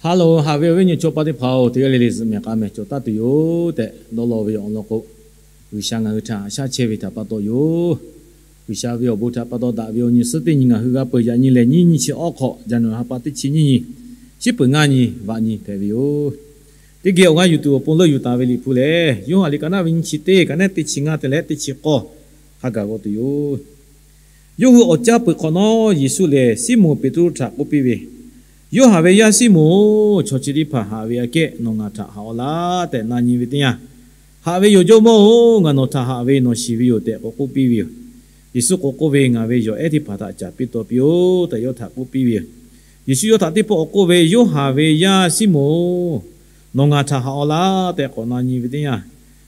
Haˉ loˬ, haꞈ ve awˬ viˉ awˬ nyi chaw pa teˇ hpaˍ-oˬ, teˇ g'aˇ le le zuhꞈ mehˍ k'a mehˍ cawˬ taˉ tuˬ yoˬ tehꞈ dawˇ law ve awˬ lawn k'o, G'uiˬsha ngaˬ hui htaꞈ haꞈ shaˉ chehˇ ve htaꞈ pa taw yoˬ. G'uiˬsha ve awˬ bon htaꞈ pa taw daꞈ ve awˬ nyi suhˉ teˇ nyi ngaˬ hui g'a peuˬ yaꞈ nyi lehˬ, nyiˇ nyi chi awˉ hk'awꞈ, January ha pa teˇ chi nyiˇ nyi, shiˉ peuˬ ngaˇ nyi, vaꞈ nyi hpehꞈ ve yoˬ. Teˇ geh awˬ g'aˇ yuˬ tuˬ awˬ pon leuˆ yuˬ taˍ ve Liꞈ hpu lehˬ, Yoˇhanˬ liꞈ ka naˆ ve nyiˇ chi teˇ ka naˆ teˇ chi ngaˇ te leh teˇ chi k'awˇ hk'a gaˬ g'aw tuˬ yoˬ. Yawˇ hui awˬ caˇ peuˬ hk'awꞈ nawˉ, Yeˍsuˆ lehˬ Siˉmonˍ Peˍtruˆ htaꞈ k'oˆ piˇ ve, Yoˇhanˬ ve yaˇ Siˉmonˍ-oˬ, chaw chi teˇ hpaˍ haꞈ ve aꞈ kehˉ nawˬ ngaˬ htaꞈ haꞈ-aw laˇ tehꞈ na nyi ve teˇ yanˇ, Haꞈ ve yoˬ, Jawˇmawˇ-oˬ, ngaˬ nawˬ htaꞈ haꞈ ve nawˬ shiˍ ve yoˬ tehꞈ k'awꞈ k'oˆ piˇ ve yoˬ. Yeˍsuˆ k'awꞈ k'oˆ ve, Ngaˬ ve yawˬ ehˉ teˇ hpaˍ htaꞈ caˍ piˇ taw piˇ-oˆ tehꞈ yawˇ htaꞈ k'oˆ piˇ ve yoˬ. Yeˍsuˆ yawˇ htaꞈ teˇ pawˆ k'awꞈ k'oˆ ve, Yoˇhanˬ ve yaˇ Siˉmonˍ-oˬ, nawˬ ngaˬ htaꞈ haꞈ-aw laˇ tehꞈ k'awꞈ na nyi ve teˇ yanˇ,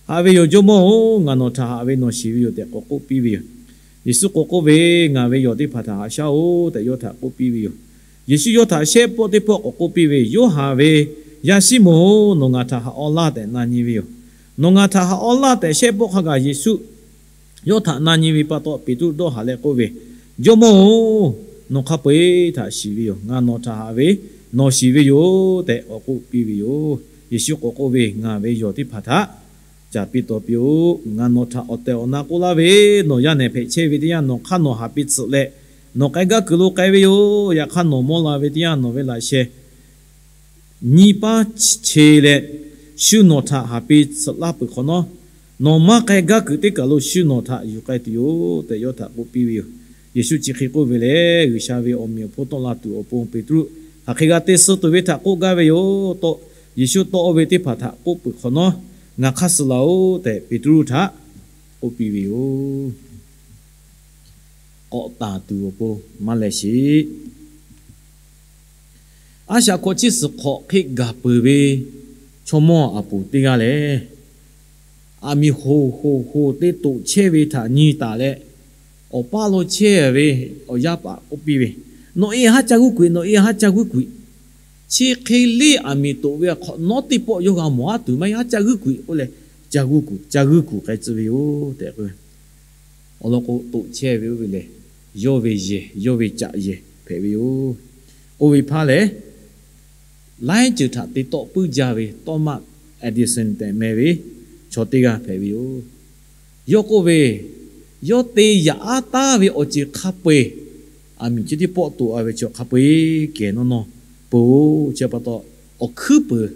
Haꞈ ve yoˬ, Jawˇmawˇ-oˬ, ngaˬ nawˬ htaꞈ haꞈ ve nawˬ shiˍ ve yoˬ tehꞈ k'awꞈ k'oˆ piˇ ve yoˬ. Yeˍsuˆ k'awꞈ k'oˆ ve, Ngaˬ ve yawˬ teˇ hpaˍ htaꞈ haꞈ shaˉ-oˆ tehꞈ yawˇ htaꞈ k'oˆ piˇ ve yoˬ. Yeˍsuˆ yawˇ htaꞈ shehˆ pawˆ teˇ pawˆ k'awꞈ k'oˆ piˇ ve, Yoˇhanˬ ve yaˇ Siˉmonˍ-oˬ, nawˬ ngaˬ htaꞈ haꞈ-aw laˇ tehꞈ na nyi ve yoˬ. Nawˬ ngaˬ htaꞈ haꞈ-aw laˇ tehꞈ shehˆ pawˆ hk'a gaˬ Yeˍsuˆ yawˇ htaꞈ na nyi ve pa taw, Peˍtruˆ dawˇ haˍ leh k'oˆ ve, Jawˇmawˇ-oˬ, nawˬ hk'a peu-eˬ htaꞈ shiˍ ve yoˬ. Ngaˬ nawˬ htaꞈ haꞈ ve, nawˬ shiˍ ve yoˬ tehꞈ k'awꞈ k'oˆ piˇ ve yoˬ. Yeˍsuˆ k'awꞈ k'oˆ ve, Ngaˬ ve yawˬ teˇ hpaˍ htaꞈ caˍ piˇ taw piˇ-oˆ. Ngaˬ nawˬ htaꞈ awˬ tehˬ awˬ na k'oˆ laˇ ve, nawˬ yaˇ nehˬ hpehꞈ chehˇ ve teˇ yanˇ nawˬ hk'aˇ nawˬ haꞈ piˇ tsuhꞈ leh, nawˬ k'ai gaˇ kuiˬ lo k'ai ve yoˬ. Yaꞈ hk'aˇ nawˬ mawˇ la ve teˇ yanˇ nawˬ ve laꞈ sheh nyiˇ paˉ che leh, shu nawˬ htaꞈ haꞈ piˇ tsuhꞈ laˇ peuˬ hk'awꞈ nawˉ, nawˬ maˇ k'ai gaˇ kuiˬ teˇ kaˬ lo shu nawˬ htaꞈ yuˬ k'ai tuˬ yoˬ tehꞈ yawˇ htaꞈ k'oˆ piˇ ve yoˬ. Yeˍsuˆ chi hk'e k'oˆ ve lehˬ, G'uiˬsha ve awˬ meꞈ awˬ hponˇ tawˆ la tuˬ awˬ pon Peˍtruˆ hk'aˬ hk'e g'a te suh tuˬ ve htaꞈ k'oˆ gaˇ ve yoˬ. Yeˍsuˆ tawˆ ve teˇ hpaˍ htaꞈ k'oˆ peuˬ hk'awꞈ nawˉ, Ngaˬ hk'aˇ suh laˬ-oꞈ tehꞈ Peˍtruˆ htaꞈ k'oˆ piˇ ve yoˬ. K'awꞈ taˍ tuˬ awˬ pon maˇ leh sheˍ. A shaꞈ hkawꞈ chi suhˍ hk'awꞈ hk'e gaˬ peuˬ ve chaw mawˇ aˬ poˍ teˇ g'aˇ lehˬ, aˬ miˍ hoˍ hoˍ hoˍ te toꞈ chehˇ ve htaꞈ nyi taˍ leh, awˬ paˇ lo chehˇ ve awˬ yaˇ paˍ k'oˆ piˇ ve, Nawˬ e haˉ ca g'uˇ kuiˬ, nawˬ e haˉ ca g'uˇ kuiˬ. Chi hk'e leˇ aˬ miˍ toꞈ ve hk'awꞈ nawˉ teˇ pawˆ yawˇ g'a mawˬ haˉ tuˬ maˇ heˆ, haˉ ca g'uˇ kuiˬ k'oˆ leh, ca g'uˇ kuiˬ, ca g'uˇ kuiˬ k'ai tcuh ve yoˬ tehꞈ k'oˆ ve. Awˬ lawn k'o, toꞈ chehˇ ve oˇ ve lehˬ, yawˇ ve yehˬ, yawˇ ve caꞈ yehˬ hpehꞈ ve yoˬ. Oˇ ve hpaˇ lehˬ, laiˉ ceuˬ htaꞈ te tawˆ puiˉ jaˇ ve Thomas Edison tehꞈ meh ve chaw teˇ g'aˇ hpehꞈ ve yoˬ. Yawˇ k'oˆ ve, yawˇ te yaꞈ aˉ taˉ ve awˬ ceuˬ hk'a peu-eˬ, aˬ miˍ chi teˇ pawˆ toꞈ-a ve chi hk'a peu-eˬ kehˬ nawˇ nawˇ peuˬ-oˬ. Chi pa taw, awˬ hkuiˉ peuˬ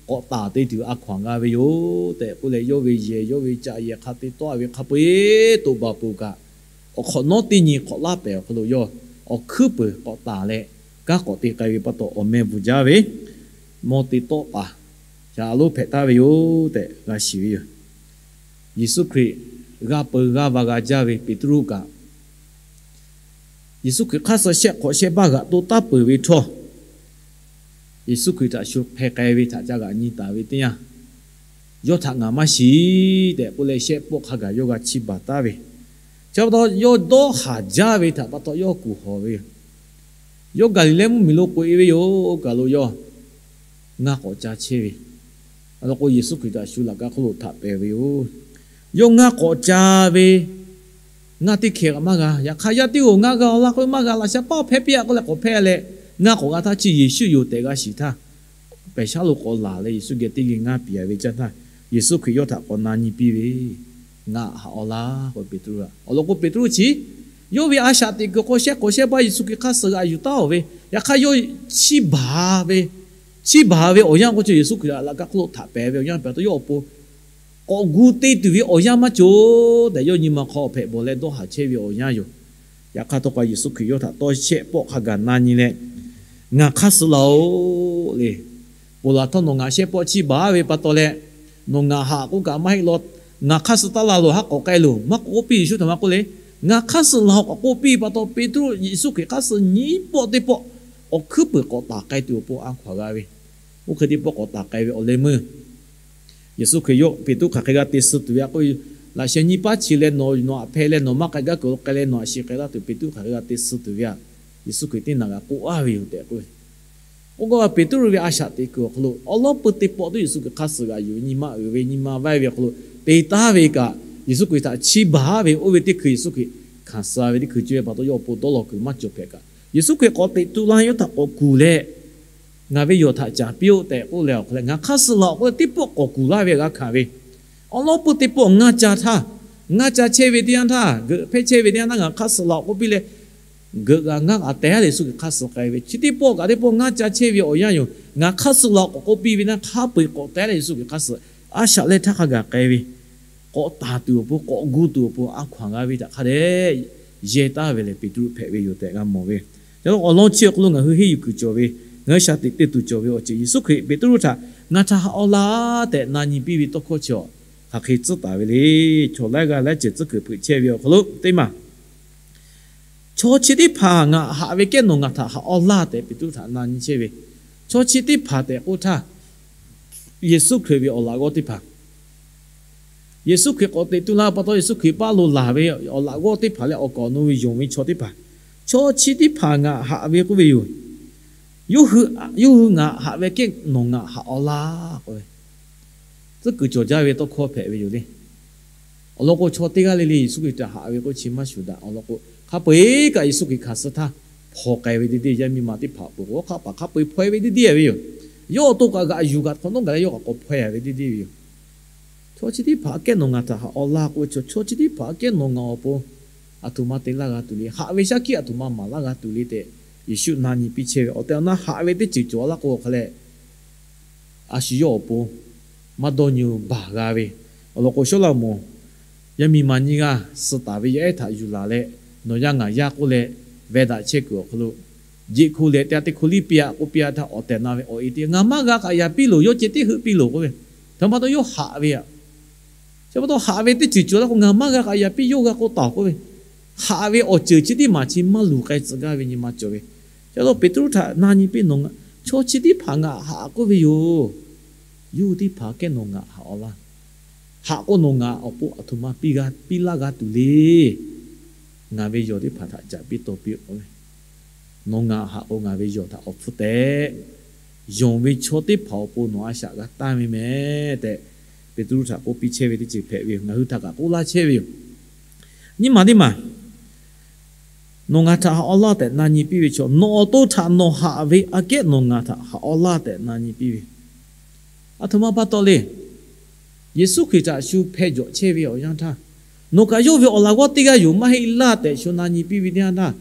k'awꞈ taˍ te tuˬ a hkaw-anˬ g'a ve yoˬ tehꞈ k'oˆ leh, yawˇ ve yehˬ, yawˇ ve caꞈ yehˬ hk'a te tawˆ-a ve hk'a peu-eˬ toꞈ baˬ peuˬ kaꞈ, awˬ hk'awꞈ nawˉ teˇ nyi hk'awꞈ laˇ pehˍ awˬ hk'aw lo yawˇ awˬ hkuiˉ peuˬ k'awꞈ taˍ leh, kanˉ k'awꞈ te k'ai ve pa taw, awˬ meh bvuhˬ jaˇ ve mawˇ te tawˆ paˍ shaˍ lonˉ hpehꞈ taˍ ve yoˬ tehꞈ g'a shiˍ ve yoˬ. Yeˍsuˆ Hkriꞈ g'a peuˬ g'a va g'a jaˇ ve Peˍtruˆ kaꞈ, Yeˍsuˆ Hkriꞈ hk'aˇ suh shehˆ hk'awꞈ shehˆ baˆ g'aꞈ to taˉ peuˬ ve htawˇ, Yeˍsuˆ Hkriꞈ htaꞈ shu hpeh k'ai ve htaꞈ ca g'aꞈ nyi taˍ ve teˇ yanˇ, yawˇ htaꞈ ngaˬ maˇ shiˍ tehꞈ k'oˆ leh, shehˆ pawˆ hk'a gaˬ yawˇ g'a chiˇ baˬ taˉ ve. Chi pa taw, yawˇ dawˇ haˍ jaˇ ve htaꞈ pa taw yawˇ kuˬ hawˬ ve yoˬ. Yawˇ Gaˍliˍlehˇ mvuhˇmiˬ lo k'oꞈ-e ve yoˬ. Oˇ kaˬ lo yawˇ ngaˇ k'awꞈ ca chehˇ ve, a la k'o, Yeˍsuˆ Hkriꞈ htaꞈ shu laꞈ ka hk'oˆ lo htaꞈ pehˍ ve yoˬ. Yawˇ ngaˇ k'awꞈ ca ve, ngaˇ teˇ hkeh kaꞈ maˇ g'a. Yaꞈ hk'aˇ, yaˇ teˇ g'aˇ ngaˇ g'a-o laˇ k'oˆ ve, maˇ g'a, laꞈ sha paˇ hpehˇ piˇ-a k'oˆ leh k'awꞈ hpehˇ leh, ngaˇ k'awꞈ g'a htaˇ chi Yeˍsuˆ yoˬ tehꞈ g'a shiˍ htaˇ, pehˬ shaˉ lo k'awꞈ laˬ leh Yeˍsuˆ geh teˇ geh ngaˇ piˍ-a ve caˇ htaˇ, Yeˍsuˆ Hkriꞈ yawˇ htaꞈ k'awꞈ na nyi piˇ ve, Ngaˬ haꞈ-aw laˇ k'oˆ ve Peˍtruˆ-a. Awˬ lawn k'o, Peˍtruˆ chi yawˇ ve a shaꞈ teꞈ kuiˬ hk'aw shehˆ hk'awꞈ shehˆ baˆ Yeˍsuˆ Hkriꞈ hk'aˇ suh g'aꞈ yuˬ taˉ-oˬ ve, yaꞈ hk'aˇ yawˇ chiˇ baˬ ve, chiˇ baˬ ve awˬ yanˇ k'o, chi Yeˍsuˆ Hkriꞈ htaꞈ laꞈ ka hk'oˆ lo htaꞈ pehˍ ve awˬ yanˇ hpehꞈ taw, yawˇ awˬ pon k'awꞈ gu te tuˬ ve awˬ yanˇ maˇ cawˬ tehꞈ, yawˇ nyi ma hk'aw hpehꞈ bawˬ leh dawˇ haˍ chehˇ ve awˬ yanˇ yoˬ. Yaꞈ hk'aˇ htawˇ kaꞈ, Yeˍsuˆ Hkriꞈ yawˇ htaꞈ tawˇ shehˆ pawˆ hk'a gaˬ na nyi leh, Ngaˬ hk'aˇ suh laˬ-oꞈ le. Ponˬ laˬ htawˇ nawˬ ngaˬ shehˆ pawˆ chiˇ baˬ ve pa taw leh, nawˬ ngaˬ haꞈ k'oˆ kaꞈ maˇ heˆ law. Ngaˬ hk'aˇ suh taˇ laˬ loˬ, haˉ k'awꞈ k'ai loˬ, maˇ k'oˆ piˇ. Yeˍsuˆ htaꞈ maˇ k'oˆ le. Ngaˬ hk'aˇ suh laˬ-oꞈ k'awꞈ k'oˆ piˇ pa taw, Peˍtruˆ Yeˍsuˆ Hkriꞈ hk'aˇ suh nyiˇ pawˆ teˇ pawˆ awˬ hkuiˉ peuˬ k'awꞈ taˍ k'ai tuˬ awˬ pon a hkaw-anˬ g'a ve. Oˇ hk'e teˇ pawˆ k'awꞈ taˍ k'ai ve awˬ leh meuˇ Yeˍsuˆ Hkriꞈ yawˇ Peˍtruˆ hk'aˬ hk'e g'a te suh tuˬ ve a k'oˆ, laꞈ sheh nyiˇ paˉ chi leh nawˬ, nawˬ haꞈ hpehˇ leh nawˬ maˇ k'ai gaˇ kuiˬ lo k'ai leh nawˬ a shiˍ k'ai laˇ tuˬ Peˍtruˆ hk'aˬ hk'e g'a te suh tuˬ ve a, Yeˍsuˆ Hkriꞈ teˇ naꞈ g'aꞈ k'oˆ-a ve yoˬ tehꞈ k'oˆ ve. K'oˆ gaˇ ve Peˍtruˆ ve a shaꞈ teꞈ kuiˬ awˬ hk'aw lo awˉ lawˉ peu teˇ pawˆ tuˬ Yeˍsuˆ Hkriꞈ hk'aˇ suh g'aꞈ yuˬ ve, nyi ma uiˍ ve, nyi ma vaiˇ ve awˬ hk'aw lo te taˍ ve kaꞈ, Yeˍsuˆ Hkriꞈ htaꞈ chiˇ baˬ ve oˇ ve teˇ hkui Yeˍsuˆ Hkriꞈ hkanˍ suh ve teˇ hkui cawˬ ve pa taw, yawˇ awˬ pon dawˇ law kuiˬ maˇ cawˬ hpehꞈ kaꞈ, Yeˍsuˆ Hkriꞈ k'awꞈ teꞈ tu laˇ yawˇ htaꞈ k'awꞈ kuˬ leh, ngaˬ ve yawˬ htaꞈ caˍ piˇ-oˆ tehꞈ k'oˆ leh awˬ hk'aw leh, ngaˬ hk'aˇ suh laˬ k'oˆ leh teˇ pawˆ k'awꞈ kuˬ laˇ ve htaꞈ g'a hkanˍ ve, awˬ lawn peuˬ teˇ pawˆ ngaˇ ca htaˇ, ngaˇ ca chehˇ ve teˇ yanˇ htaˇ, geuꞈ hpehˇ chehˇ ve teˇ yanˇ htaˇ, ngaˬ hk'aˇ suh laˬ k'oˆ piˇ leh, geuꞈ g'a ngaˇ g'a tehˉ leh Yeˍsuˆ Hkriꞈ hk'aˇ suh k'ai ve. Chi teˇ pawˆ kaꞈ teˇ pawˆ ngaˇ ca chehˇ ve awˬ yanˇ yoˬ. Ngaˬ hk'aˇ suh laˬ k'awꞈ k'oˆ piˇ ve naˇ, hk'a peu-eˬ k'awꞈ tehˉ leh Yeˍsuˆ Hkriꞈ hk'aˇ suh a shaꞈ leh htaˇ hk'a gaˬ k'ai ve, k'awꞈ taˍ tuˬ awˬ pon, k'awꞈ gu tuˬ awˬ pon a hkaw-anˬ g'a ve htaꞈ hk'a dehꞈ yehˇ taˍ ve lehˬ, Peˍtruˆ hpehꞈ ve yoˬ tehꞈ g'a mawˬ ve. Awˬ lawn chi awˬ hk'aw lo ngaˬ hui henˇ yuˬ kuiˬ cawˬ ve, ngaˬ hui shaˍ tiꞈ te tuˬ cawˬ ve awˬ ceuˬ, Yeˍsuˆ Hkriꞈ Peˍtruˆ htaꞈ ngaˬ htaꞈ haꞈ-aw laˇ tehꞈ na nyi piˇ ve tawˇ hkawˇ chi awˬ hk'aˬ hk'e tcuhˉ taˍ ve le. Chaw laiˉ g'aˇ laiˉ ceuˬ tcuhˉ kuiˬ hpeuꞈ chehˇ ve awˬ hk'aw lo teˇ maˬ chaw chi teˇ hpaˍ ngaˬ haꞈ ve kehˉ nawˬ ngaˬ htaꞈ haꞈ-aw laˇ tehꞈ Peˍtruˆ htaꞈ na nyi chehˇ ve. Chaw chi teˇ hpaˍ tehꞈ k'oˆ htaˇ, Yeˍsuˆ Hkriꞈ ve awˬ laꞈ g'awˇ teˇ hpaˍ, Yeˍsuˆ Hkriꞈ k'awꞈ teꞈ tu la pa taw, Yeˍsuˆ Hkriꞈ paˇ lo laˬ ve awˬ laꞈ g'awˇ teˇ hpaˍ leh awˬ kaˍ awˬ nu ve yonˍ ve chaw teˇ hpaˍ, chaw chi teˇ hpaˍ ngaˬ haꞈ ve k'oˆ ve yoˬ. Yawˇ hui, yawˇ hui ngaˬ haꞈ ve kehˉ nawˬ ngaˬ haꞈ-aw laˇ k'oˆ ve, tcuhˉ kuiˬ cawˬ jaˇ ve tawˇ hkawˇ hpehꞈ ve yoˬ le. Awˬ lawn k'o, chaw teˇ g'aˇ le le Yeˍsuˆ Hkriꞈ htaꞈ haꞈ ve k'o chi maˇ shuˍ daꞈ. Awˬ lawn k'o, hk'a peu-eˬ kaꞈ Yeˍsuˆ Hkriꞈ hkanˍ suh htaˇ hpaw k'ai ve deˇ deˇ, yaˇ miˇ ma teˇ hpaˍ peuˬ k'o, hk'a paˍ hk'a peu-eˬ hpaw-e ve deˇ deˇ ve yoˬ. Yawˇ awˬ to kaꞈ g'aꞈ yuˬ kaꞈ hk'awꞈ nawˉ gaˬ leh yawˇ kaꞈ k'awꞈ hpaw-e ve deˇ deˇ ve yoˬ. Chaw chi teˇ hpaˍ aꞈ kehˉ nawˬ ngaˬ htaꞈ haꞈ-aw laˇ k'oˆ ve, chaw chi teˇ hpaˍ aꞈ kehˉ nawˬ ngaˬ awˬ pon aˬ htoꞈ ma te laˇ g'a tuˬ le. Haꞈ ve shaˉ hkiˆ aˬ htoꞈ ma maˍ laˇ g'a tuˬ le tehꞈ Yeˍsuˆ na nyi piˇ chehˇ ve. Awˬ tehˬ awˬ na haꞈ ve teˇ ceuˬ cawˬ laˇ k'o awˬ hk'a leh, a shu yawˇ awˬ pon maˇ dawˇ nyi-o baˬ g'a ve. Awˬ lawn k'o, Sawˉlaꞈmonˍ yaˇ miˇ ma nyiˇ g'aˇ suh taˍ ve yaˇ ehˉ htaꞈ yuˬ laˬ leh, nawˬ yaˇ ngaˬ yaˇ k'oˆ leh veh daꞈ chehˇ kuiˬ awˬ hk'aw lo, jeꞈ hko lehˬ te-a teˇ hk'o liˇ piˇ-aꞈ k'oˆ piˇ-a htaˇ, awˬ tehˬ na ve awˬ e te, ngaˬ maˇ g'a kaꞈ yaꞈ piˇ loˬ, yawˇ ceh tiˉ heuˆ piˇ loˬ k'oˆ ve. Htaꞈ pa taw yawˇ haꞈ ve aꞈ. Chi pa taw haꞈ ve teˇ ceuˬ cawˬ laˇ k'o, ngaˬ maˇ g'a kaꞈ yaꞈ piˇ, yawˇ g'a k'oˆ taˍ k'oˆ ve, haꞈ ve awˬ ceuˬ chi teˇ maˬ chi maˇ luˬ k'ai tcuh gaˇ ve nyi ma cawˬ ve. Chi pa taw Peˍtruˆ htaꞈ na nyi piˇ, nawˬ ngaˬ chaw chi teˇ hpaˍ ngaˬ haꞈ k'oˆ ve yoˬ. Yawˇ hui teˇ hpaˍ aꞈ kehˉ nawˬ ngaˬ haꞈ-aw laˇ. Haꞈ k'o nawˬ ngaˬ awˬ pon aˬ htoꞈ ma piˇ g'a, piˇ laˇ g'a tuˬ le. Ngaˬ ve yawˬ teˇ hpaˍ htaꞈ caˍ piˇ taw piˇ-oˆ k'oˆ ve, nawˬ ngaˬ haꞈ k'o ngaˬ ve yawˬ htaꞈ awˬ hpfuhˇ tehꞈ, yonˍ ve chaw teˇ hpaˍ awˬ pon nawˬ a shaꞈ g'a tanˇ ve mehˍ tehꞈ, Peˍtruˆ htaꞈ k'oˆ piˇ chehˇ ve teˇ ceuˬ hpehꞈ ve yoˬ. Ngaˬ hui htaꞈ kaꞈ k'oˆ laˇ chehˇ ve yoˬ. Nyiˇ maˬ teˇ maˬ, nawˬ ngaˬ htaꞈ haꞈ-aw laˇ tehꞈ na nyi piˇ ve chaw, nawˬ awˬ to htaꞈ nawˬ haꞈ ve aꞈ kehˉ nawˬ ngaˬ htaꞈ haꞈ-aw laˇ tehꞈ na nyi piˇ ve. Aˬ htoꞈ ma pa taw le. Yeˍsuˆ Hkriꞈ htaꞈ shu hpeh jawꞈ chehˇ ve awˬ yanˇ htaˇ, nawˬ kaꞈ yawˇ ve awˬ laꞈ g'awˇ teˇ g'aˇ yoˬ maˇ heˆ laˇ tehꞈ shu na nyi piˇ ve teˇ yanˇ htaˇ,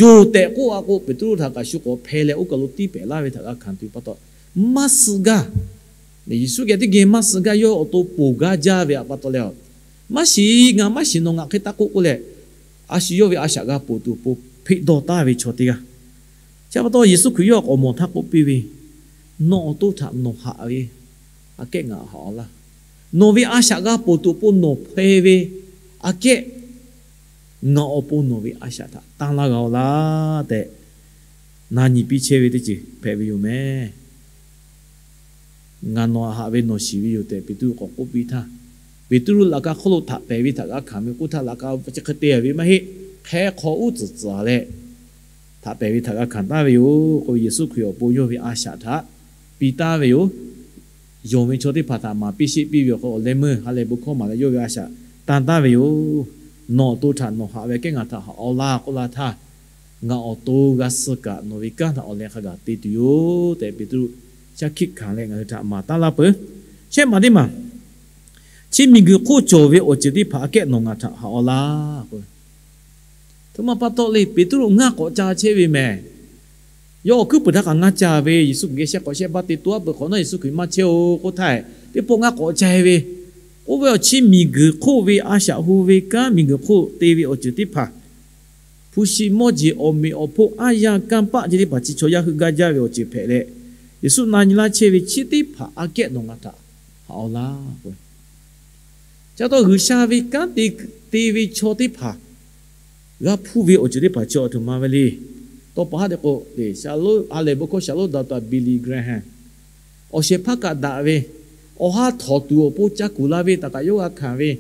yoˬ tehꞈ k'oˆ-a k'o, Peˍtruˆ htaꞈ kaꞈ shu k'awꞈ hpeh leh oˇ kaˬ lo tiˇ pehˍ laˇ ve htaꞈ g'a hkanˍ tuˬ pa taw, maˇ suh gaˇ. Yeˍsuˆ geh teˇ geh maˇ suh gaˇ, yawˇ awˬ to ponˬ gaˇ jaˇ ve aꞈ pa taw leh, maˇ shiˍ, ngaˬ maˇ shiˍ, nawˬ ngaˬ hk'e taˇ k'oˆ k'oˆ leh, a shu yawˇ ve a shaꞈ g'a ponˬ tuˬ awˬ pon hpeꞈ dawˇ taˍ ve chaw teˇ g'aˇ. Chi pa taw Yeˍsuˆ Hkriꞈ yawˇ k'awꞈ mawˬ htaˇ k'oˆ piˇ ve, nawˬ awˬ to htaꞈ nawˬ haꞈ ve aꞈ kehˉ ngaˬ haꞈ-aw laˇ. Nawˬ ve a shaꞈ g'a ponˬ tuˬ awˬ pon nawˬ hpeh ve aꞈ kehˉ ngaˬ awˬ pon nawˬ ve a shaꞈ htaꞈ tanˇ laˇ g'a-aw laˇ tehꞈ na nyi piˇ chehˇ ve teˇ ceuˬ hpehꞈ ve yoˬ mehˍ. Ngaˬ nawˬ haꞈ ve nawˬ shiˍ ve yoˬ tehꞈ Peˍtruˆ k'awꞈ k'oˆ piˇ htaˇ, Peˍtruˆ laꞈ ka hk'oˆ lo htaꞈ pehˍ ve htaꞈ g'a hkanˍ ve k'oˆ htaˇ, laꞈ ka chi hk'e te-a ve maˇ heˆ. Hk'e hk'aw uˉ tcuhˍ tcuhˍ leh htaꞈ pehˍ ve htaꞈ g'a hkanˍ taˍ ve yoˬ k'o, Yeˍsuˆ Hkriꞈ awˬ pon yawˇ ve a shaꞈ htaꞈ piˇ taˍ ve yoˬ. Yonˍ ve chaw teˇ hpaˍ htaꞈ maˍ piˇ sheˆ piˇ ve awˬ hk'aw lo awˬ leh meuˇ ha lehˬ bon hkawˇ maˍ leh yawˇ ve a shaꞈ tanˇ taˍ ve yoˬ. Nawˬ awˬ to htaꞈ nawˬ haꞈ ve aꞈ kehˉ ngaˬ htaꞈ haꞈ-aw laˇ k'oˆ laˇ htaˇ, ngaˬ awˬ to g'a suh kaꞈ nawˬ ve kanˉ htaꞈ awˬ leh hk'a gaˬ te tuˬ yoˬ tehꞈ Peˍtruˆ shaˉ hkiˆ hkanˍ leh ngaˬ hui htaꞈ maˍ taˉ laˇ peuˬ. Shehˆ maˬ teˇ maˬ, chi miˬguiˬ hk'oˆ cawˬ ve awˬ ceuˬ teˇ hpaˍ aꞈ kehˉ nawˬ ngaˬ htaꞈ haꞈ-aw laˇ k'o, aˬ htoꞈ ma pa taw le, Peˍtruˆ ngaˇ k'awꞈ ca chehˇ ve mehˍ. Yawˇ awˬ hkuiˉ puiˍ htaˇ kaꞈ ngaˇ ca ve, Yeˍsuˆ Hkriꞈ geh shehˆ k'awꞈ shehˆ baˆ te to-a peuˬ hk'awꞈ nawˉ Yeˍsuˆ Hkriꞈ maˇ chehˇ-oˬ k'oˆ htaˇ, teˇ pawˆ ngaˇ k'awꞈ ca ve. Oˇ ve awˬ chi miˬguiˬ hk'oˆ ve a shaꞈ hu ve kanˉ, miˬguiˬ hk'oˆ te ve awˬ ceuˬ teˇ hpaˍ, hpu shi mawˇ jeˬ awˬ meꞈ awˬ hponˇ aˉ yanˇ kanˇ paˆ ceh teˇ hpaˍ chi chaw yaˇ heuˆ gaˇ jaˇ ve awˬ ceuˬ hpehꞈ leh, Yeˍsuˆ na nyi laˇ chehˇ ve chi teˇ hpaˍ aꞈ kehˉ nawˬ ngaˬ htaꞈ haꞈ-aw laˇ k'o, chi pa taw G'uiˬsha ve kanˉ te, te ve chaw teˇ hpaˍ g'a hpuˇ ve awˬ ceuˬ teˇ hpaˍ chi aˬ htoꞈ ma ve le. Tawˇ pa haˉ te k'o, ha lehˬ bon hkawˇ Shaˍlonˍ Doctor Billy Graham, awˬ shehˍ hpaˇ kaꞈ daꞈ ve, awˬ ha htawꞈ tuˬ awˬ pon ca kuˬ la ve htaꞈ kaꞈ yawˇ g'a hkanˍ ve,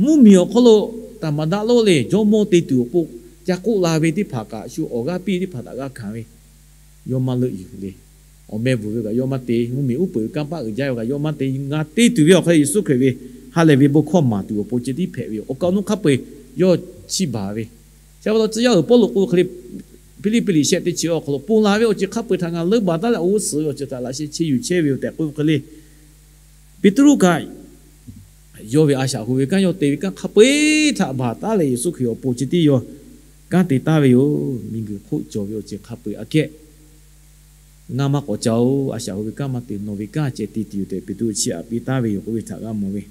mvuhˇmiˬ awˬ hk'aw lo taˍ maˍ daꞈ lonˉ le, jawˇmawˇ te tuˬ awˬ pon ca k'oˆ la ve teˇ hpaˍ kaꞈ shu awˬ g'aˇ piˇ teˇ hpaˍ htaꞈ g'a hkanˍ ve, yawˇ maˇ leuˆ yuˬ le. Awˬ meh bvuhˬ ve kaꞈ yawˇ maˇ te, mvuhˇmiˬ uˉ peunˍ ve kanˇ paˆ uiˍ jaˇ ve kaꞈ yawˇ maˇ te. Ngaˬ te tuˬ ve awˬ hk'aw leh Yeˍsuˆ Hkriꞈ ve ha lehˬ ve bon hkawˇ maˍ tuˬ awˬ pon ceh tiˉ hpehꞈ ve yoˬ. Awˬ kaˍ awˬ nuˇ hk'a peu-eˬ yawˇ chiˇ baˬ ve. Chi pa taw tcuh yaˇ uiˍ Pawˇluꞈ k'oˆ hk'e le, Hpiˇliˇpiˆ liꞈ shehˆ teˇ chi awˬ hk'aw lo, Ponˬ laˬ ve awˬ ceuˬ hk'a peu-eˬ htaꞈ ngaˬ leuˉ baˬ taˉ leh awˬ g'uˇ suhˍ ve awˬ ceuˬ htaꞈ laꞈ sheh cheˇ yuˬ chehˇ ve yoˬ tehꞈ k'oˆ ve hk'e le, Peˍtruˆ kaꞈ yawˇ ve a shaꞈ hoꞈ ve kanˉ, yawˇ te ve kanˉ hk'a peu-eˬ htaꞈ baˬ taˉ leh, Yeˍsuˆ Hkriꞈ awˬ pon chi tiˉ yawˇ kanˉ te taˍ ve yoˬ. Miˬguiˬ hk'oˆ cawˬ ve awˬ ceuˬ hk'a peu-eˬ aꞈ kehˉ ngaˇ maˇ k'awꞈ ca-oˬ. A shaꞈ hoꞈ ve kanˉ maˇ te, nawˬ ve kanˉ ceh te tuˬ yoˬ tehꞈ, Peˍtruˆ chiˇ aꞈ piˇ taˍ ve yoˬ k'oˆ ve htaꞈ g'a mawˬ ve.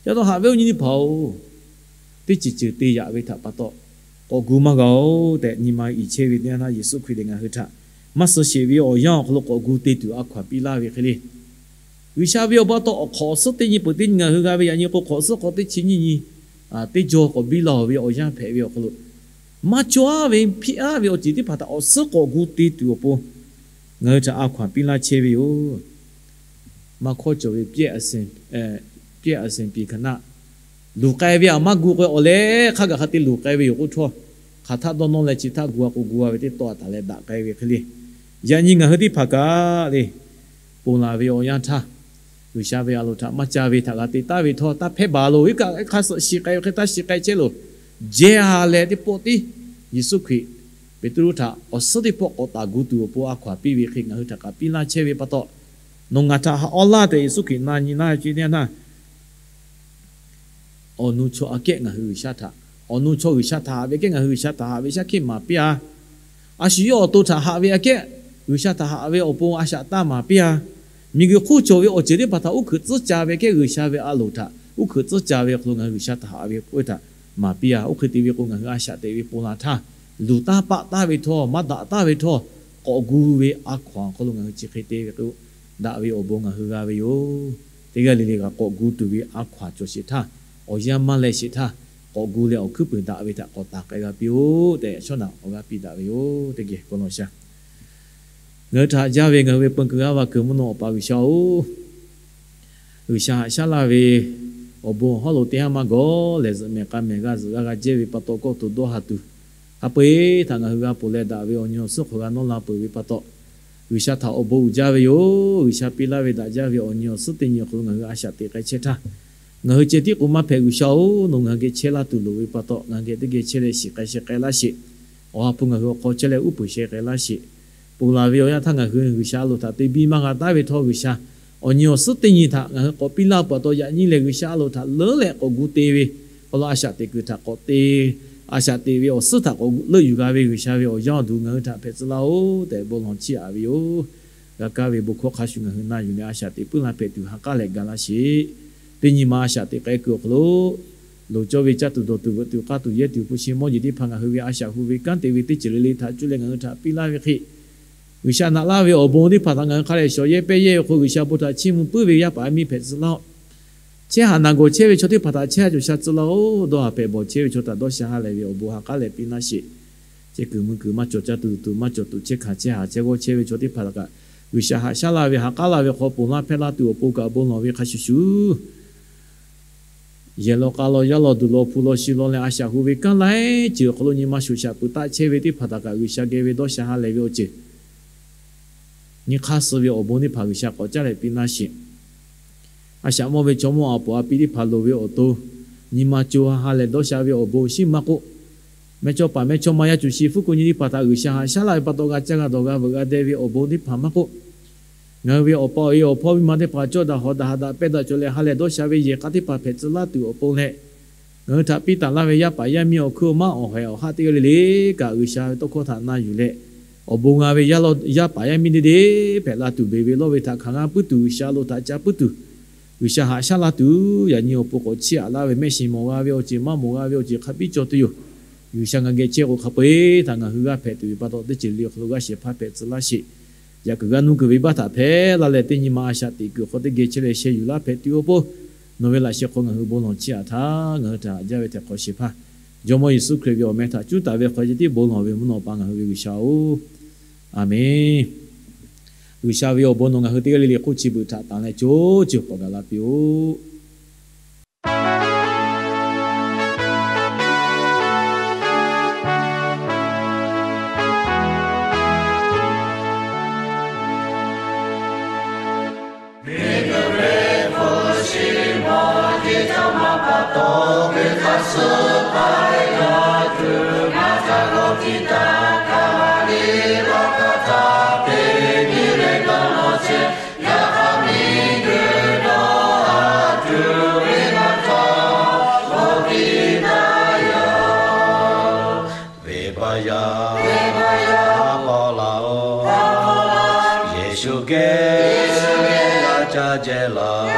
Yaꞈ taw haꞈ ve awˬ nyi teˇ hpaˍ-oˬ, teˇ ceuˬ ceuˬ te yaꞈ ve htaꞈ pa taw k'awꞈ gu maˇ g'a-oˬ tehꞈ nyi ma iˍ chehˇ ve teˇ yanˇ htaˇ, Yeˍsuˆ Hkriꞈ lehˬ ngaˬ hui htaꞈ maˇ suh sheˍ ve awˬ yanˇ awˬ hk'aw lo k'awꞈ gu te tuˬ a hkaw-anˬ piˇ laˇ ve hk'e le, G'uiˬsha ve awˬ pa taw awˬ hk'awꞈ awˬ suhˉ teˇ nyi peuˬ teˇ nyi ngaˬ hui g'a ve, yaꞈ nyi k'o hk'awꞈ suhˉ hk'aw teˇ chi nyiˇ nyi teˇ jaw k'awꞈ biˇ laˇ-oˬ ve awˬ yanˇ hpehꞈ ve awˬ hk'aw lo, maˇ cawˇ-aˉ ve hpiˇ-aˉ ve awˬ ceuˬ teˇ hpaˍ htaꞈ awˬ suhˉ k'awꞈ gu te tuˬ awˬ pon ngaˬ hui htaꞈ a hkaw-anˬ piˇ laˇ chehˇ ve yoˬ. Maˇ hkawˇ cawˬ ve pehˇ a seˍ piˍ hk'aˬ naˆ, luˬ k'ai ve aꞈ maˇ gu k'o, awˬ leh hk'a gaˬ hk'a te luˬ k'ai ve yoˬ k'oˆ htawˇ, hk'aˬ htaˆ dawˇ nawˇ leh chi htaˆ gu-a k'o, gu-a ve teˇ tawˆ a taˍ leh daꞈ k'ai ve hk'e le, yaꞈ nyi ngaˬ hui teˇ hpaˍ kaꞈ le, ponˬ laˬ ve awˬ yanˇ htaˇ, G'uiˬsha ve a loˍ htaꞈ maˇ ca ve htaꞈ g'a te taˍ ve htawˇ, taˇ hpehˇ baˬ loˬ. Iˉ kaˆ hk'a suhˍ shiˍ k'ai ve hk'e taˇ shiˍ k'ai chehˇ loˬ. Jehˇ-a leh teˇ pawˆ tiˉ Yeˍsuˆ Hkriꞈ Peˍtruˆ htaꞈ awˬ suhˉ teˇ pawˆ k'awꞈ taˍ gu tuˬ awˬ pon a hkaw-anˬ piˇ ve hk'e ngaˬ hui htaꞈ kaꞈ piˇ laˇ chehˇ ve pa taw, nawˬ ngaˬ htaꞈ haꞈ awˬ laˇ tehꞈ Yeˍsuˆ Hkriꞈ na nyi laˇ ve chi teˇ yanˇ htaˇ, awˬ nu chaw aꞈ kehˉ ngaˬ hui G'uiˬsha htaꞈ, awˬ nu chaw G'uiˬsha htaꞈ haꞈ ve aꞈ kehˉ ngaˬ hui G'uiˬsha htaꞈ haꞈ ve shaˉ hkiˆ maˍ piˇ-a. A shu yawˇ awˬ to htaꞈ haꞈ ve aꞈ kehˉ G'uiˬsha htaꞈ haꞈ ve awˬ pon a shaꞈ taˇ maˍ piˇ-a. Miˬguiˬ hk'oˆ cawˬ ve awˬ ceuˬ teˇ hpaˍ htaꞈ uˉ hkeuꞈ tcuhˉ ca ve aꞈ kehˉ G'uiˬsha ve a loˍ htaꞈ uˉ hkeuꞈ tcuhˉ ca ve awˬ hk'aw lo ngaˬ hui G'uiˬsha htaꞈ haꞈ ve k'oˆ ve htaꞈ maˍ piˇ-a. Oˇ hk'e te ve k'o, ngaˬ hui a shaꞈ teꞈ ve ponˬ laˬ htaˇ, luˬ taˇ paˆ taˍ ve htawˇ, maˇ daꞈ taˍ ve htawˇ, k'awꞈ gu ve a hkaw-anˬ awˬ hk'aw lo ngaˬ hui chi hk'e te ve k'o, daꞈ ve awˬ bon ngaˬ hui g'a ve yoˬ. Teˇ g'aˇ le le kaꞈ k'awꞈ gu tuˬ ve a hkaw-anˬ cawˬ sheˍ htaˇ, awˬ yanˇ maˇ leh sheˍ htaˇ, k'awꞈ gu leh awˬ hkuiˉ puiˍ daꞈ ve htaꞈ k'awꞈ taˍ k'ai g'a piˇ-oˆ tehꞈ, shawˉ naꞈ awˬ g'aˇ piˇ daꞈ ve yoˬ. Teˇ geh k'o law sha. Ngaˬ hui htaꞈ jaˇ ve ngaˬ hui ve peun kuiˬ g'aˇ va kuiˬ mvuhˇ naw Awˬ pa G'uiˬsha-oˬ, G'uiˬsha haꞈ shaˉ laˇ ve awˬ bon awˬ hawˉ lo teˇ haˉ maˇ gawˬ lehˬ, zuhꞈ mehˍ k'a mehˍ g'a zuhꞈ g'a g'a jehˇ ve pa taw, kawˆ to dawˇ ha tuˬ, hk'a peu-eˬ htaꞈ ngaˬ hui g'a ponˬ leh daꞈ ve awˬ nyi awˬ suhˉ hk'aw g'a nawˇ la peuˬ ve pa taw, G'uiˬsha htaꞈ awˬ bon uiˍ jaˇ ve yoˬ. G'uiˬsha piˇ laˇ ve daꞈ jaˇ ve awˬ nyi awˬ suhˉ teˇ nyi awˬ hk'aw lo ngaˬ hui a shaꞈ teꞈ k'ai chehˇ htaˇ, ngaˬ hui ceh tiˉ k'o maˇ hpehꞈ. G'uiˬsha-oˬ, nawˬ ngaˬ hui geh chehˇ laˇ tuˬ loˍ ve pa taw, ngaˬ hui geh teˇ geh chehˇ leh shiˍ k'ai sheh k'ai laˇ sheˍ. Awˬ ha hpu ngaˬ hui awˬ hk'aw chehˇ leh uˉ peunˍ sheh k'ai laˇ sheˍ. Ponˬ laˬ ve awˬ yanˇ htaˇ ngaˬ hui G'uiˬsha a loˍ htaꞈ te biˇ maˇ g'a taˍ ve htawˇ, G'uiˬsha awˬ nyi awˬ suhˉ teˇ nyi htaꞈ ngaˬ hui k'awꞈ piˇ laˇ pa taw, yaꞈ nyi lehˬ G'uiˬsha a loˍ htaꞈ leuˉ leh k'awꞈ gu te ve, k'aw law a shaꞈ teꞈ kuiˬ htaꞈ k'awꞈ te, a shaꞈ teꞈ ve awˬ suhˉ htaꞈ k'awꞈ leuˆ yuˬ g'a ve G'uiˬsha ve awˬ yanˇ awˬ duˬ ngaˬ hui htaꞈ hpehꞈ tcuh laˇ-oˬ tehꞈ bon lawˬ chiˇ aꞈ ve yoˬ. G'a kaˇ ve bon hkawˇ hk'a shuˍ ngaˬ hui na yuˬ leh a shaꞈ teꞈ puiˉ la hpehꞈ tuˬ ha k'aˉ leh ga laˇ sheˍ. Teˇ nyi ma a shaꞈ teꞈ k'ai kuiˬ awˬ hk'aw lo, loˍ cawˇ ve caˇ tuˬ dawˬ tuˬ veuꞈ tuˬ k'aˇ tuˬ yehˇ tuˬ hpu shi mawˇ jeˬ teˇ hpaˍ ngaˬ hui ve a shaꞈ hu ve kanˉ te ve teˇ ceuˬ le le htaꞈ cuˇ leh ngaˬ hui htaꞈ piˇ laˇ ve hk'e, G'uiˬsha naꞈ laˇ ve awˬ bon teˇ hpaˍ htaꞈ ngaˬ hui hk'a leh shawˍ yehˇ pehˇ yehˇ ve hk'o, G'uiˬsha bon htaꞈ chiˇ mvuh puiˉ ve yaˇ paˍ yaˇ miˇ hpehꞈ tcuh laˇ-oˆ. Chehˇ haꞈ naˬ gawˬ chehˇ ve chaw teˇ hpaˍ htaꞈ chehˇ haꞈ cawˬ sha tcuh laˇ-oˆ. Dawˇ haˍ hpehꞈ bawˬ chehˇ ve chaw htaꞈ dawˇ sha ha lehˬ ve awˬ bon ha k'aˉ leh piˇ laˇ sheˍ. Chehˇ kuiˬ mui kuiˬ maˇ cawˬ, caˇ tuˬ tuˬ maˇ cawˬ tuˬ, chehˇ hkanˍ chehˇ haꞈ chehˇ g'awˇ chehˇ ve chaw teˇ hpaˍ htaꞈ kaꞈ G'uiˬsha haꞈ shaˉ laˇ ve ha k'aˉ laˇ ve hk'aw ponˬ laˇ hpehˇ laˇ tuˬ awˬ pon kaꞈ bon lawˬ ve hk'a shuˍ shuˍ, yehˬ law k'a law yaˇ law duˬ law hpu law shi law leh a shaꞈ hu ve kanˉ laiˉ ceuˬ awˬ hk'aw lo nyi ma shoꞈ shaꞈ peuˬ taˆ chehˇ ve teˇ hpaˍ htaꞈ kaꞈ G'uiˬsha geh ve dawˇ sha ha lehˬ ve awˬ ceuˬ, nyi hk'aˇ suh ve awˬ bon teˇ hpaˍ G'uiˬsha k'awꞈ caˇ leh piˇ laˇ sheˍ. A shaꞈ mawˇ ve chaw mawˇ a poˍ a pi teˇ hpaˍ loˍ ve awˬ to, nyi ma co ha ha lehˬ dawˇ sha ve awˬ bon shiˉ maˇ k'oˆ, mehˇchawˇ paˍ mehˇchawˇma yaˇ cuˬ shi hpfuhˇ ku nyi teˇ hpaˍ htaꞈ G'uiˬsha haꞈ shaˉ laˇ ve pa taw g'a caˇ g'a dawˬ g'a veuꞈ g'a deh ve awˬ bon teˇ hpaˍ maˇ k'oˆ, ngaˬ hui ve awˬ pa awˬ e awˬ hpawˇ miˇ ma teˇ hpaˍ cawˇ daꞈ hawˍ daꞈ haꞈ daꞈ pehˇ daꞈ cawˬ leh ha lehˬ dawˇ sha ve yehˬ k'a teˇ hpaˍ hpehꞈ tcuh laˇ tuˬ awˬ pon leh, ngaˬ hui htaꞈ piˇ taˍ laˇ ve yaˇ paˍ yaˇ miˇ awˬ hkuiˉ awˬ maˉ awˬ haiˬ awˬ haˆ teˇ g'aˇ le le kaꞈ G'uiˬsha ve tawˇ hkawˇ htaꞈ na yuˬ leh, awˬ bon g'a ve yaˇ paˍ yaˇ miˇ deˇ deˇ hpehꞈ la tuˬ, beˬ ve lawˇ ve htaꞈ hkanˍ g'a puiˉ tuˬ, G'uiˬsha lo htaꞈ ca puiˉ tuˬ, G'uiˬsha haꞈ shaˉ laˇ tuˬ, yaꞈ nyi awˬ pon k'awꞈ chiˇ aꞈ laˇ ve mehˆ shiˍ mawˬ g'a ve awˬ ceuˬ maˇ mawˬ g'a ve awˬ ceuˬ hk'a biˇ cawˬ tuˬ yoˬ. G'uiˬsha ngaˬ geh chehˇ k'o hk'a peu-eˬ htaꞈ ngaˬ hui g'aˇ hpehꞈ tuˬ ve pa taw teˇ ceuˬ le awˬ hk'aw lo g'aˇ shehˍ hpaˇ hpehꞈ tcuh laˇ sheˍ. Yaꞈ kuiˬ g'a nuˇ kuiˬ ve baˆ htaꞈ hpehꞈ laˇ leh teˇ nyi ma a shaꞈ teꞈ kuiˬ hk'aw teˇ geh chehˇ leh sheh yuˬ laˇ hpehꞈ tuˬ awˬ pon, nawˬ ve laꞈ sheh hk'aw ngaˬ hui bon lawˬ chiˇ aꞈ htaˇ, ngaˬ hui htaꞈ haꞈ jaˇ ve htehꞈ hk'awꞈ shehˍ hpaˇ Jawˇmawˇ Yeˍsuˆ Hkriꞈ ve awˬ meh htaꞈ cuˉ taˍ ve hk'aw ceh tiˉ bon lawˬ ve mvuhˇ naw pa ngaˬ hui ve G'uiˬsha-oˬ, Aˬmenˍ. G'uiˬsha ve awˬ bon nawˬ ngaˬ hui teˇ g'aˇ le le hk'oˆ chi beuꞈ htaꞈ tanˬ leh co ceuˬ k'awꞈ gaˬ la piˇ-oˆ. yaˇ, a paw laˇ-oˬ. Yeˍsuˆ geh g'a caˇ jehˬ laˇ.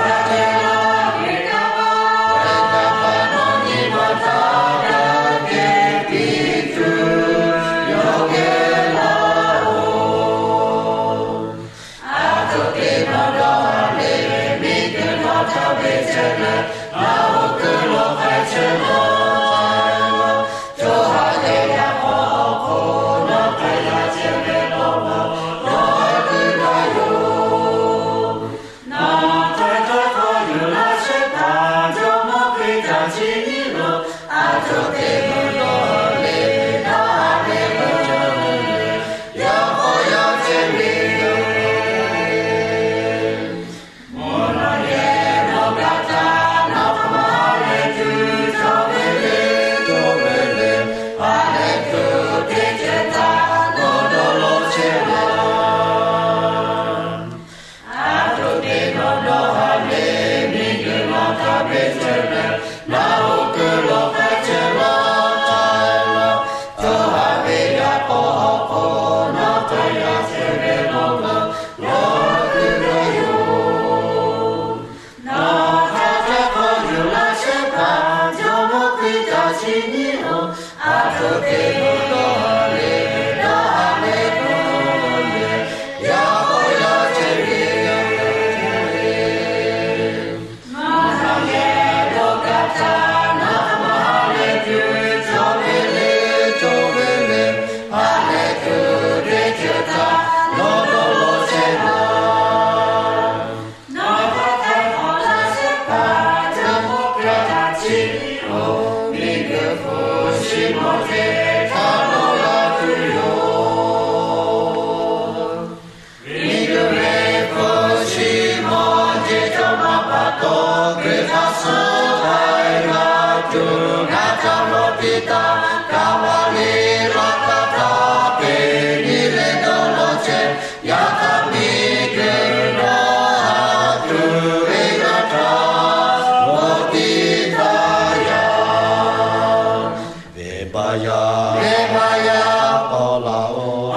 Venˇbaˆ yaˇ, venˇbaˆ yaˇ paw laˇ-oˬ.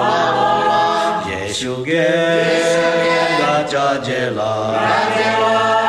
Yeˍsuˆ geh g'a caˇ jehˬ laˇ.